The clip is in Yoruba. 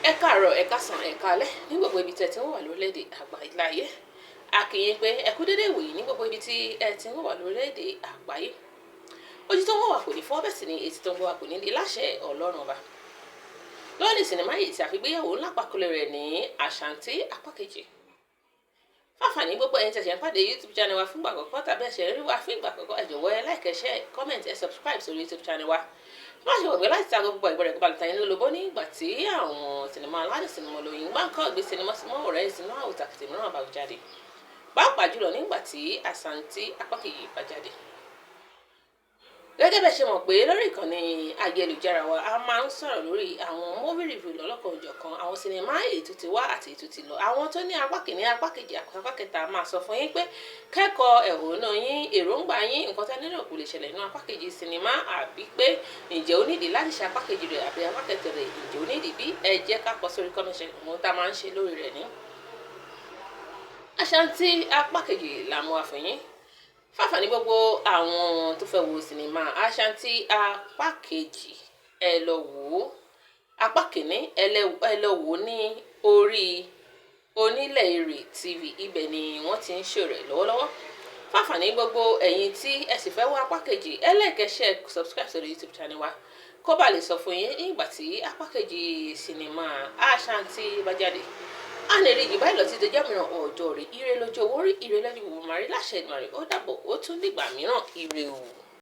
Ẹ káàárọ̀, ẹ káàsán, ẹ káalẹ́ ní gbogbo ibi tí ẹ ti ń wà lórílẹ̀‐èdè àgbáláyé. A kí yín pé ẹ kú dédé ìwòyí ní gbogbo ibi tí ẹ ti ń wà lórílẹ̀‐èdè àgbáyé. Ojú tó ń wò wá kò ní fọ́, bẹ́ẹ̀ sì ni etí tó ń gbọ́ wá kò ní di láṣẹ Ọlọ́run Ọba. Lónìí, sinimá yìí tí a fi gbéyàwó ńlá pàkúlẹ̀ rẹ̀ ní Àṣàntí apá kejì. Fáfàní gbogbo ẹ̀yin tẹ̀sẹ̀ ń pàdé YouTube channel wa fúngbà àkọ́kọ́ tàbí ẹ̀ṣẹ̀ rí wa fún ìgbà àkọ́kọ́, ẹ jọ̀wọ́, ẹ like, ẹ share, comment, ẹ subscribe sórí YouTube channel wa. Má ṣe gbàgbé láti ta gbogbo ìgbọ̀rẹ̀ kó balẹ̀ tàyín lólobó nígbà tí àwọn sinimá aládùn, sinimá olóyin gbáǹkọ́ gbé sinimá sinimá ọ̀rẹ́ sinimá òtàkìtì mìíràn bá jáde, pàápàá jùlọ nígbà tí Àṣàntí apá kejì bá jáde. Gẹ́gẹ́ bẹ́ẹ̀ ṣe mọ̀ pé lórí ìkànnì ayélujára wa, a máa ń sọ̀rọ̀ lórí àwọn movie review lọ́lọ́kan-ò-jọ̀kan, àwọn sinimá èyí tó ti wá àti èyí tó ti lọ, àwọn tó ní apá kìíní, apá kejì, apá kẹta. Máa sọ fún yín pé kẹ́kọ̀ọ́ ẹ̀hónú yín, èròǹgbà yín, nǹkan tẹ́ nílò kò lè ṣẹlẹ̀ nínú apá kejì sinimá, àbí pé ǹjẹ́ ó nídìí láti ṣe apá kejì rẹ̀ àbí apá kẹta rẹ̀, ǹjẹ́ ó nídìí bí? Ẹ jẹ́ ká kọ sórí comment section. Ohun tá a máa ń ṣe lórí rẹ̀ ní Àṣàntí apá kejì là mú wá fún yín. Fáfàní gbogbo àwọn tó fẹ́ wo sinimá Àṣàntí apá kejì, ẹ lọ wò ó. Apá kìíní, ẹ lọ wò ó ní orí Onílẹ̀ Èrè TV, ibẹ̀ ni wọ́n ti ń ṣò rẹ̀ lọ́wọ́lọ́wọ́. Fáfàní gbogbo ẹ̀yin tí ẹ sì fẹ́ wo apá kejì, ẹ like, share, subscribe sórí YouTube channel wa kó bá lè sọ fún yín nígbà tí apá kejì sinimá Àṣàntí bá jáde. A lè rí jù báyìí lọ sí ìdọjọ́ mìíràn. Ọjọ́ rí ire lójú owó rí, ire lójú gbogbo màrí láṣẹ Èdùmàrè. Ó dàbọ̀, ó tún dìgbà mìíràn, ire o.